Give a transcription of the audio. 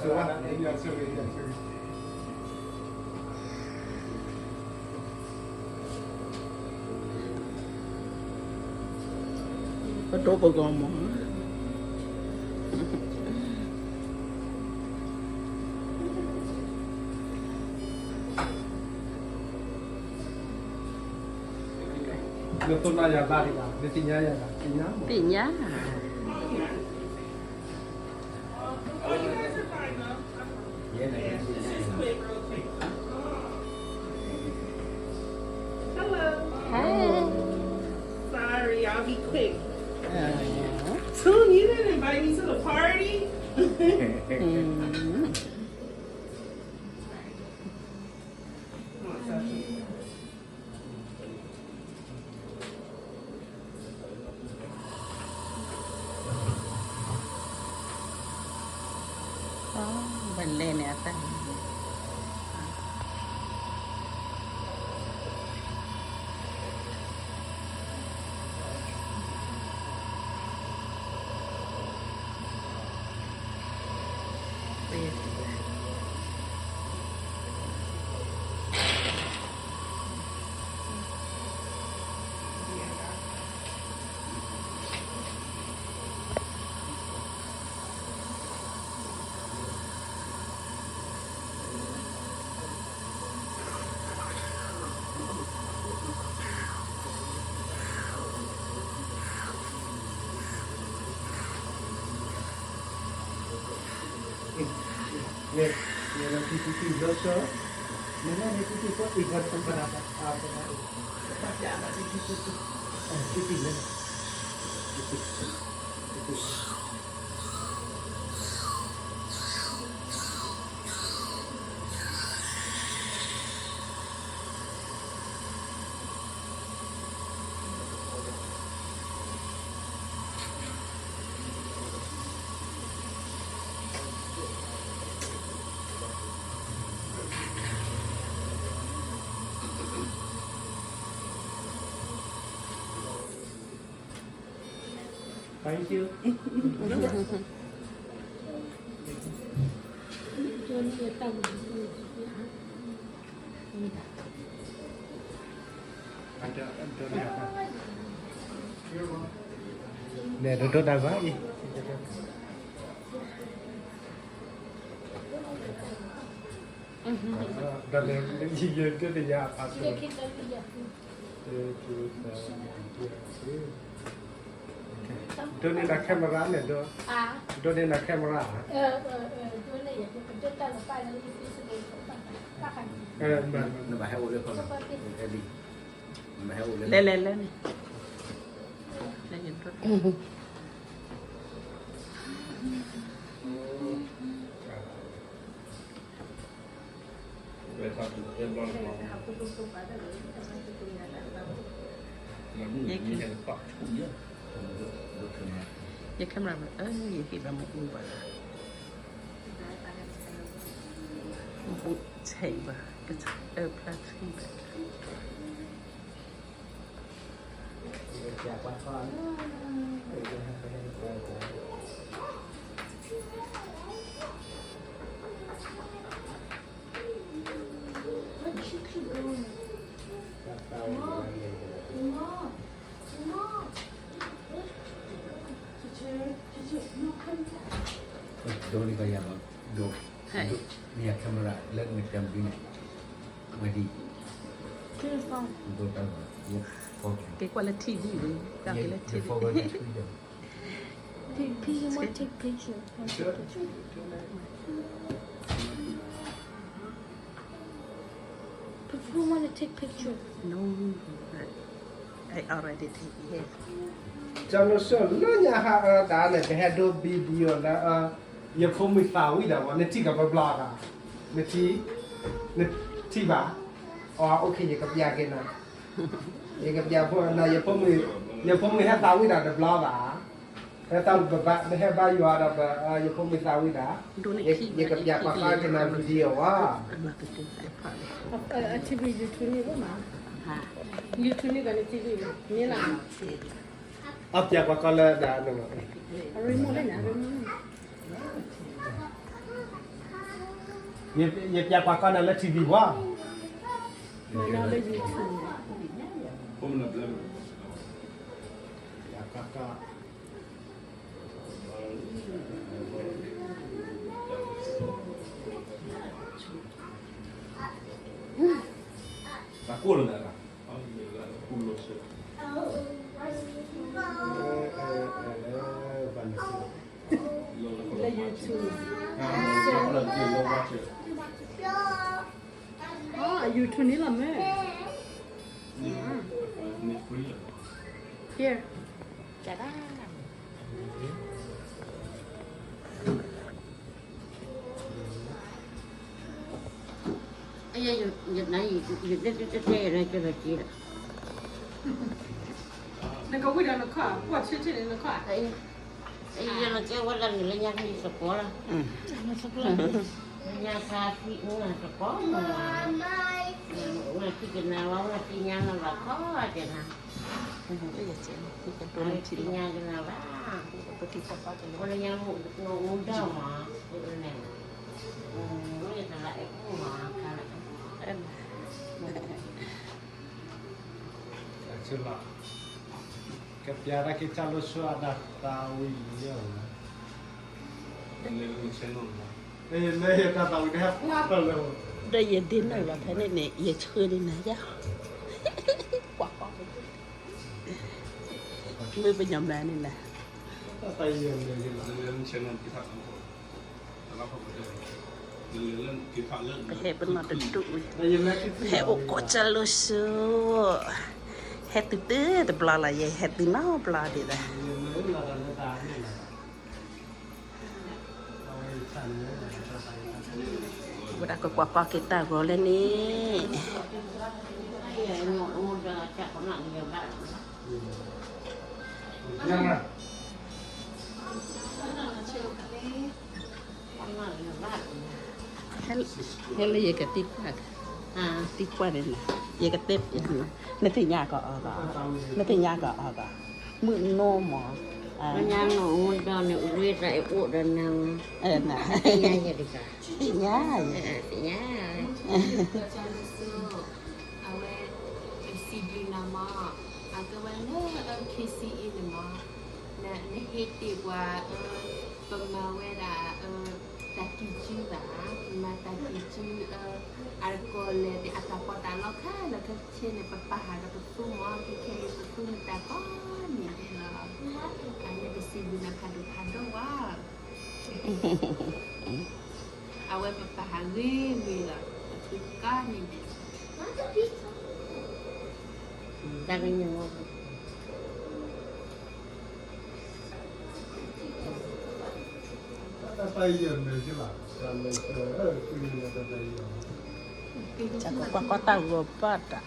ပဒိၣ်ပဂီၢ်မး နသိၣ်လိယၤဘၣ်ဒံးဘၣ်, နသ့ၣ်ညါယၤဘၣ်, သ့ၣ်ညါမး, သ့ၣ်ညါ. Hello. Hi. Sorry, I'll be quick. Uh. Tune, you didn't invite me to the party. Mm. Thank you. န့ၣ် ဒိၣ်ဒိၣ်တၢ်ဂီၤအံၤ ဒီးလဲၤ ယယကတယၤအဖးစ့ၢ် ဒိးန့ၢ်န camera န့ၣ် ဒိး ဒိးန့ၢ်န camera ဧါ နဘၣ်ဟဲအိၣ်လၢခီလီၤ အဲၣ်ဒံး နဘၣ်ဟဲအိၣ်လၢ လဲၤလဲၤလဲၤန့ၣ် လဲၤယဒိး ယ camera မ့ၢ် အၢ ယဟ့ၣ်ဘၣ်မ့ၢ်အူဘၣ် မ့ၢ်အူဆဲးဘၣ် ကဆဲးအၢဖျါခံဘၣ် ဒိးန့ၢ်ကယၤဘၣ် ဒိး ဒိးန့ၢ်ယၤ camera လၢနကတၢၢ်မဒုန့ၣ် ဝဲဒ် ဒိးတၢ်ဘၣ် က့ၤကွၢ်လၢ TV ဝံၤ က့ၤလၢ TV ဝံၤ P P, you want take picture? Want take picture? P P, you want to take picture? No, I already take it. ကၠီၤလိၤစိၣ် လၢညါဟးအၢတၢ်န့ၣ် ပဟဲဒိ video လၢ ယဖိမုၣ်သးဝံၣ်တၢ်မး နထံၣ်ကဘျီဘျီတၢ် နထံၣ် နထံၣ်ဘၣ် အီ OK ယကပျၢ်က့ၤနၤ ယကပျၢ်ဖိနၤ ယဖိမုၣ် ယဖိမုၣ်ဟဲသးဝံၣ်တၢ်တဘျီဘၣ် ဟဲသးပဘၣ် နဟဲဘါယွၤဒီး ယဖိမုၣ်သးဝံၣ်တၢ် ယကပျၢ်ကွၢ်ကွၢ်က့ၤနၤ video အီ အ TV YouTube န့ၣ်မး YouTube န့ၣ်ဒီးန TV န့ၣ်လီၤ အပျၢ်ကွၢ်ကွၢ်လၢဒၣ် အ remote လၢန့ၣ် အ remote လၢန့ၣ် အ remote လၢန့ၣ် ယပြကွၢ်ကီနၤလၢ ထံၣ်ဘံၣ်ဝါ တၢ်ကိၢ်လီၤနၤ, လၢ YouTube န့ၣ်လီၤမ့ၢ် Here ကဒၣ် နကဝံၣ်ဒီးနခီၣ် ကွၢ်ဆၢထၢၣ်န့ၣ်နခီၣ်, ယနကဲဝဲဒၣ်န့ၣ်လၢညါခါယသကိးလီၤ, ညါခါသကိး, နထံၣ်ကနၤဝဲ နသ့ၣ်ညါနၤဘၣ်ခီကနၤ, နသ့ၣ်ညါကနၤဘၣ်, ဝဲလၢညါမ့ၢ်နအိၣ်ဒီးမး, န့ၣ်, ဝဲတလးအဲၣ်အိၣ်မး, ကပျးတၢ်က့ၤတၢ်လိၤဆူအဒၣ်သးဝံၤလံ, ဒီးယဒ့နုာ်လီၤဖဲန့ၣ်န့ၣ် ယဆှၢန့ၢ်နၤယါ, ကွၢ်ကွၢ်, မ့ၢ်ပညီမးန့ၣ်နၤ, ပဟဲပနီၣ်တဒူၣ်, ဟဲအိၣ်ကီၢ်ကၢ်လိၤဆူ, ဟဲတုၤတၢ်တဘျီလီၤ, ယဟဲတုၤနီတဘျီဒံးလီၤ. ဝဲဒၣ်ကကွၢ်ကီက့ၤတၢ်ဂီၤလဲၣ်န့ၣ်, ဟဲလၢယကသံကွၢ်, သံကွၢ်န့ၣ်, ယကတဲ, နသ့ၣ်ညါကအီၤ, နသ့ၣ်ညါကအီၤ, မုၢ်နိမး, ညါနအိၣ်ဒီးန့ၣ် ဝဲသးအဲၣ်အိၣ်ဒီးနၤ, သ့ၣ်ညါယဲတဂၤ, သ့ၣ်ညါ, သ့ၣ်ညါ, အဝဲ, စံးဘျုးနၤမး, အကဲဝဲလၢ ခ့စံအ့န့ၣ်မး, နဟ့ၣ်တ့ၢ်ပှၤ, ပမၤဝဲဒၣ်, တၢ်ကံၢ်စုဘၣ်, ပမၤတၢ်ကံၢ်စု, အကီၢ်လဲၣ် အတၢ်ပီးတၢ်လီခါလၢခဲဆ့န့ၣ် ပပာ်ဟးဒီးပသူမး, ခဲခဲအံၤပသူမတၤကိးနံၤဒဲးလီၤ, အန့ၣ်ပစံးဘျုးနၤဖးဒိၣ်ဖးဒိၣ်ဝဲ အဝဲပပာ်ဟးဂ့ၤဂ့ၤလီၤ, ပသူကါန့ၣ်ဒဲး, တၢ်ကညီ, ကွၢ်ကွၢ်တၢ်ဂီၤဘၣ်တၢ်,